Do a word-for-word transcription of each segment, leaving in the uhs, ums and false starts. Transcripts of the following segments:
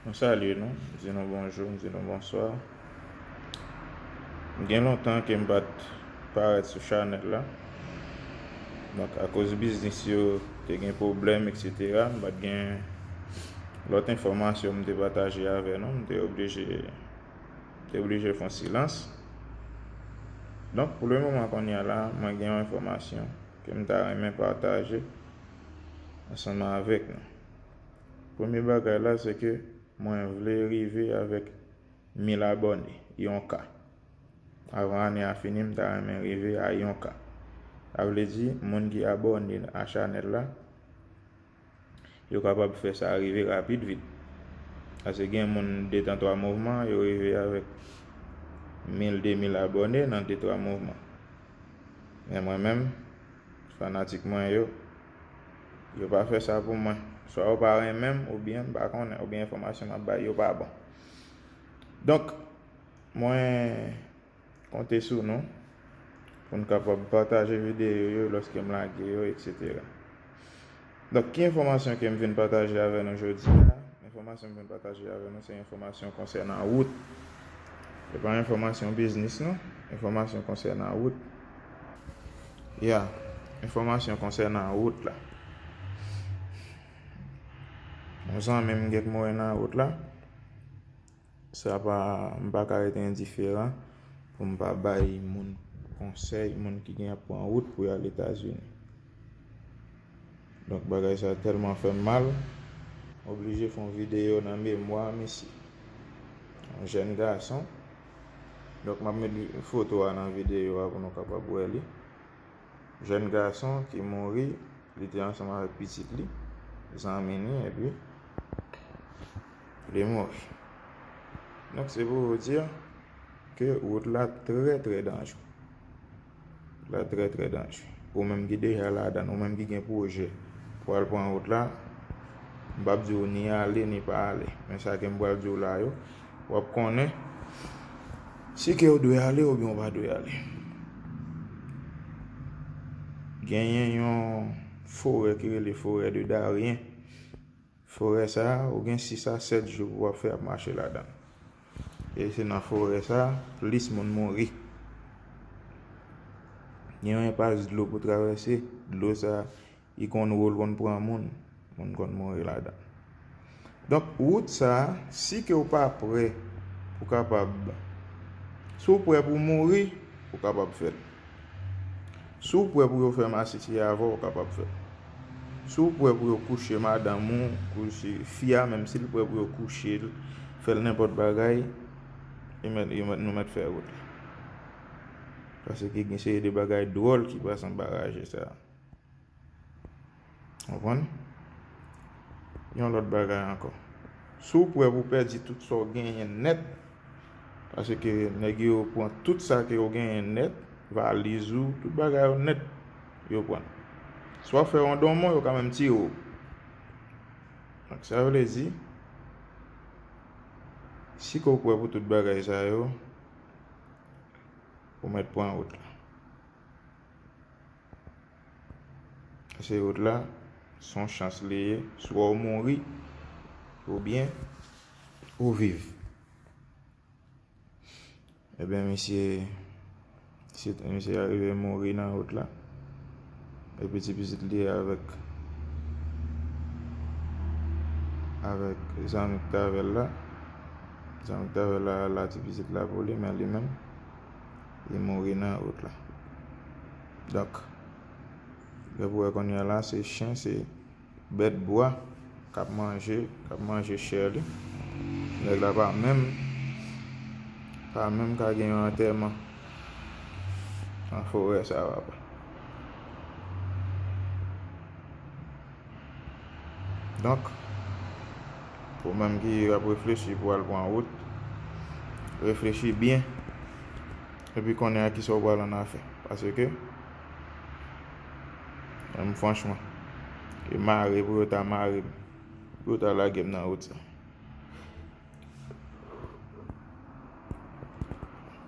M salye nou, m di nou bonjou, m di nou bonswa. Gen lontan ke m pa t parèt sou chanèl la. Donk, akoz biznis yo te gen pwoblèm, etsetera, m pa t gen lòt enfòmasyon m te pataje avè nou, m te oblije, m te oblije fè yon silans. Donk, pou le moman kounye a la, mwen gen yon enfòmasyon ke m ta renmen pataje ansanm avèk nou. Premye bagay la, se ke mwen vle rive avèk mil abòne, yon K. Avan ane a fini, m ta renmen rive a yon K. Sa vle di, moun ki abòne a chanèl la, yo kapab fè sa rive rapid vit. Paske gen moun de tan twa mouvman, yo rive avèk mil, de mil abòne nan de twa mouvman. Men mwen menm, fanatik mwen yo, yo pa fè sa pou mwen. Swa yo pa renmen m, oubyen m pa konnen, oubyen enfòmasyon m ap bay yo pa bon. Donk, mwen konte sou nou pou n kapab pataje videyo yo lòske m lage yo, etsetera. Donk, ki enfòmasyon ke m vin pataje avè nou jodi a? Enfòmasyon m vin pataje avè nou, se enfòmasyon konsènan wout. Se pa enfòmasyon biznis, non. Enfòmasyon konsènan wout. Ya, enfòmasyon konsènan wout la. Yon zanmi m gen k mouri nan wout la. Sa pa, m pa ka rete endiferan pou m pa bay moun konsèy, moun ki gen ap pran wout pou y al Etazini. Donk, bagay sa tèlman fè m mal, m oblije fè yon videyo nan memwa misye. Yon jèn gason. Donk, m ap met foto a nan videyo a pou nou kapab wè li. Jèn gason ki mouri, li te ansanm avèk pitit li, zanmi li, epi li mouri. Donk, se pou w di ke wout la trè, trè danjre. Wout la trè, trè danjre. Ou menm ki deja ladan l, ou menm ki gen pwojè pou al pran wout la, m p ap di w ni ale, ni pa ale. Men sa ke m pral di w la yo, w ap konnen si ke w dwe ale oubyen w pa dwe ale. Genyen yon forè ki rele forè de Darien. Forè sa a, ou gen sis a sèt jou pou w ap fè ap mache ladan l. E se nan forè sa a, plis moun mouri. Gen yon enpas dlo pou travèse, dlo sa a, li konn wo, l konn pran moun, moun konn mouri ladan l. Donk, wout sa a, si ke w pa prè pou kapab, si w prè pou mouri, ou kapab fè l. Si w prè pou yo fè masisi avè w, ou kapab fè l. Si w prè pou yo kouche madanm ou, kouche fi a, menm si l prè pou yo kouche l, fè l nenpòt bagay, yo mèt, yo mèt, nou mèt fè wout la. Paske gen seri de bagay dwòl ki pase anba raje sa a. Konprann? Yon lòt bagay ankò. Si w prè pou pèdi tout sa w genyen nèt, paske nèg yo pran tout sa ke w genyen nèt, valiz ou, tout bagay ou nèt, yo pran. Si w ap fè yon donmon, yo ka menm tire w. Donk, sa vle di, si ke w prè pou tout bagay sa yo, ou mèt pran wout la. Paske wout la, se yon chans li ye. Swa w mouri, oubyen ou viv. Ebyen, misye, misye, misye arive mouri nan wout la. Epi ti pitit li avèk, avèk zanmi k t avè l la. Zanmi k t avè l la, la ti pitit la pou li, men li menm, li mouri nan wout la. Donk, gen pou wè kounye a la, se chen, se bèt bwa k ap manje, k ap manje chè li. Nèg la pa menm, pa menm ka gen yon antèman nan forè sa a, papa. Donk, ou menm ki ap reflechi pou al pran wout, reflechi byen, epi konnen a kisa w pral annafè. Paske, menm franchman, e mare pou yo ta mare m, pou yo ta lage m nan wout sa.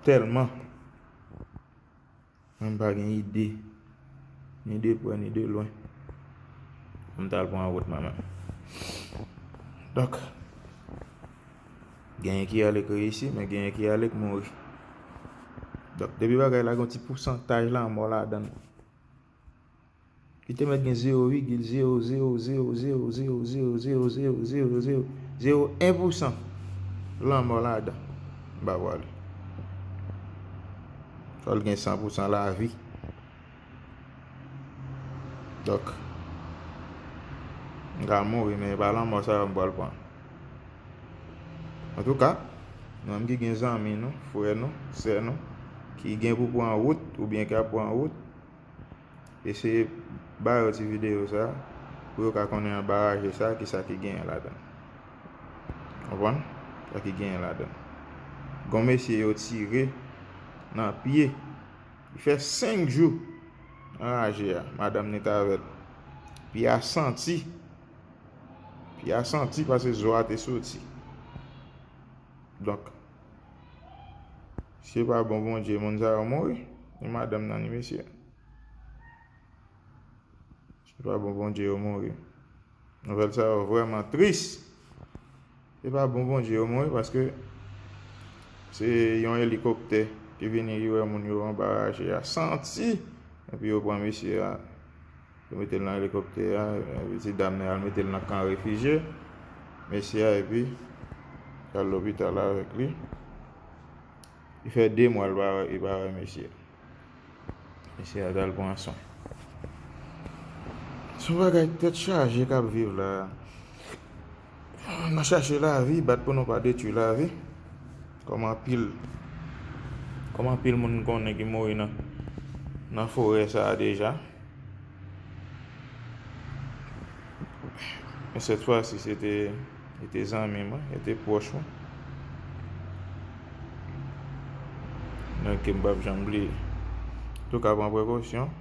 Tèlman. Mwen m pa gen ide, ni de prè, ni de lwen, pou m t al pran wout mwen menm. Donk, Genyen ki ale k reyisi, men genyen ki ale k mouri. Donk, depi bagay la gen yon ti pousantaj lanmò ladan l, li te mèt gen zewo vigil zewo zewo zewo zewo zewo zewo zewo zewo zewo zewo zewo zewo en pousan lanmò ladan. M pa pwale. Fò l gen san pousan lavi. Donk, m ka mouri, men e pa lanmò sa yo m pral pran. Antouka, nou menm ki gen zanmi nou, frè nou, sè nou, ki gen pou pran wout, oubyen k ap pran wout, eseye ba yo ti videyo sa, pou yo ka konnen anba raje sa, kisa ki genyen ladan l. Konprann? Sa ki genyen ladan l. Gon mesye yo tire nan pye. Li fè senk jou anraje a, madanm li t avè l. Pye a santi. Pye a santi paske zo a te soti. Donk, si se pa bon Bondye, moun sa yo mouri. Ni madanm nan, ni mesye. Se pa bon Bondye yo mouri. Nouvèl sa yo vrèman tris. Se pa bon Bondye yo mouri paske se yon elikoptè ki vini rive moun yo anba raje a santi, epi yo pran mesye a, yo mete l nan elikoptè a, epi ti dam nan al mete l nan kan refijye, mesye a, epi l al lopital avèk li. Li fè de mwa l pa wè, li pa wè mesye a. Mesye a t al pran swen. Se yon bagay tèt chaje k ap viv la. N ap chache lavi, bat pou nou pa detwi lavi. Kòm anpil, kòm anpil moun konnen ki mouri nan, nan forè sa a deja. Men sèt fwa si se te, se te zanmi mwen, se te pwòch mwen. Donk, ke m p ap janm bliye. Antouka, pran prekosyon.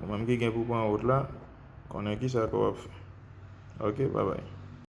Ou menm ki gen pou pran wout la, konnen kisa ke w ap fè. Ok, babay.